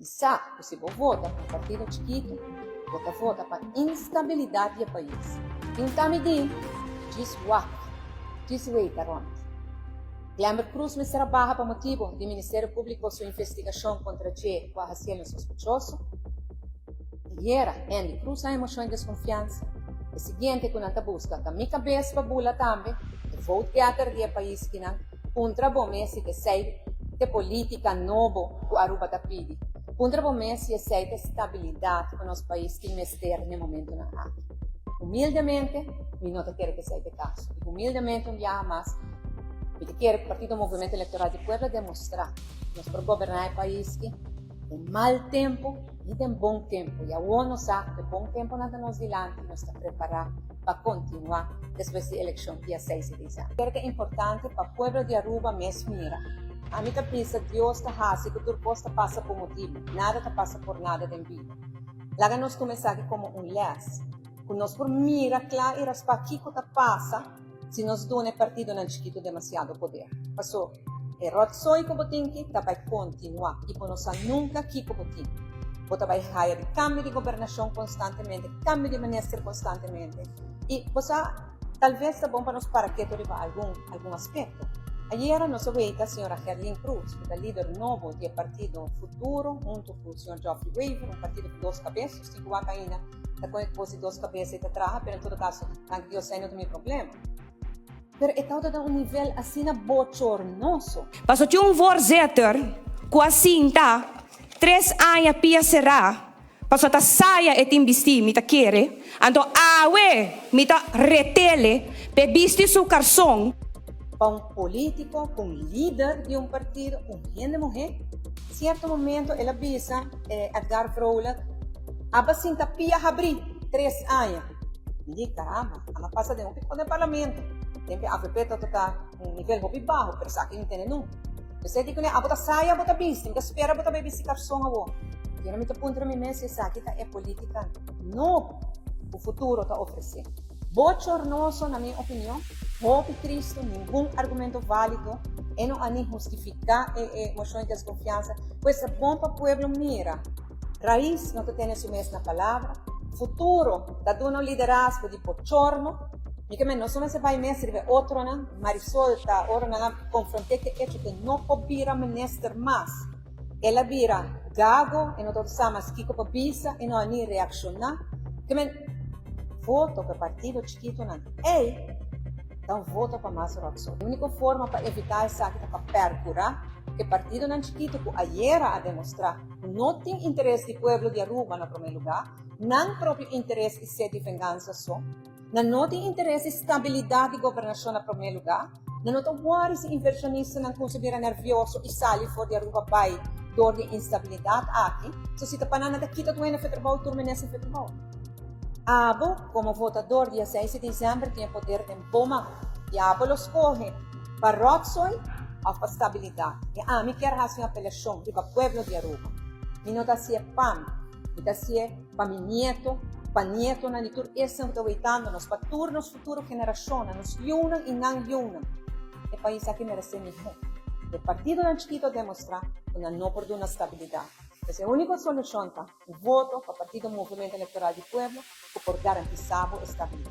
I sa ku si bo vota pa un partido chikitu, bo ta vota pa instabilidat di e pais. I un ta midí djis wak, djis weita rònt. Glenbert Croes mester a baha pa motibu di Ministerio Públiko su investigashon kontra dje ku a hasié lo sospechoso. Ayera Endy Croes a emoshon e deskonfiansa. E siguiente ku nan ta buska ta mi kabes pa bula tambe, e vote getter di e pais kinan. Puntra bo mes si esei t'e politica nobo cu Aruba ta pidi. Puntra bo mes si esei t'e stabilidad cu nos pais tin mester n'e momentonan aki. Humildemente, mi no ta kere cu esei t'e caso. Y humildemente un biaha mas, mi ta kere cu Partido Movimento Electoral di Pueblo demostra cu nos por goberna e pais ki den mal tempo y den bon tempo. Y awor nos sa cu e bon temponan ta nos dilanti y nos ta prepara pa continua despues di eleccion dia 6 di december. Kere ta importante pa pueblo di Aruba mes mira. Ami ta bisa Dios ta haci cu tur cos ta pasa por motibo. Nada ta pasa por nada den bida. Laga nos tuma esaki como un les, cu nos por mira cla y raspa kico ta pasa si nos duna e partidonan chikito demasiado poder. Paso e rotzooi cu bo tin ki ta bay continua y bo no sa nunca kico bo tin. Bo ta bay haya di cambio di gobernacion constantemente, cambio di minister constantemente y bo sa tal vez ta bon pa nos para keto riba algun algun aspecto. Ayera nos a weita señora Gerlin Croes cu ta lider nobo di e partido Futuro hunto cu señor Geoffrey Wever, un partido cu dos cabes, nos tin cu wak ainda ta con e cos di dos cabes ey ta traha, pero en todo caso danki Dios ey no ta mi problema. Pero e tawata den un nivel asina bochornoso. Paso tin un voorzitter cu a sinta 3 aña pia cera, paso ta saya e tin bisti, mi ta kere, anto awe mi ta retele p'e bisti su carson. Pa un politico, pa un lider di un partido, un hende muhe, cierto momento el a bisa Edgar Vrolijk, Aba sinta pia habri 3 aña. Mi di, caramba, ama pasa den hopi cos den parlamento. Tempo e avp ta ta un nivel hopi baho, pero esaki no tene nunca. Pesey di cune, abo ta saya, abo ta bisti, mi ta spera bo ta bay bisti carson awo. Y ora mi ta puntra mi mes si esaki ta e politica nobo cu futuro ta ofrece. Bochornoso na mi opinion, hopi tristo, ningun argumento valido, e no a ni hustifica e mocion di desconfiansa, pues ta bon pa pueblo mira. Raiz no ta tene su mes na palabra, futuro ta duna un liderazgo di bochorno, mi ke men no solamente bai mes riba e otronan, Marisol ta ora nan a confronte ke echo ke no por bira minister mas, el a bira gago, e no ta sa mas kiko pa bisa, e no a ni reacciona, ke men voto pa e partido chikitonan ey ta un voto pa mas rotzooi. E unico forma pa evita esaki ta pa percura ke partidonan chikito ku ayera a demostra ku no tin interes di pueblo di Aruba na prome lugar, nan propio interes i sed di vengansa so. Nan no tin interes di stabilidad di gobernacion na prome lugar. Nan no ta worry si inversionistanan cuminsa bira nervioso i sali for di Aruba bay door di e instabilidad aki. So si ta pa nan, nan ta kita tur hende for trabou, tur minister for trabou. Abo, como votador dia 6 di december tin e poder den bo man i abo lo scoge pa rotzooi of pa stabilidad. I ami kier haci un apelacion riba pueblo di Aruba. Mi no ta haci'e pa mi, mi ta haci'e pa mi nieto, pa nietonan di tur esnan ku ta weitando nos, pa tur nos futuro generashonnan, nos yunan i nan yunan. E pais aki meresé mihó. E partidonan chikito a demostrá ku nan no por duna stabilidat. Pues e úniko solushon ta un voto pa Partido Movimento Electoral di Pueblo ku por garantisá bo estabilidat.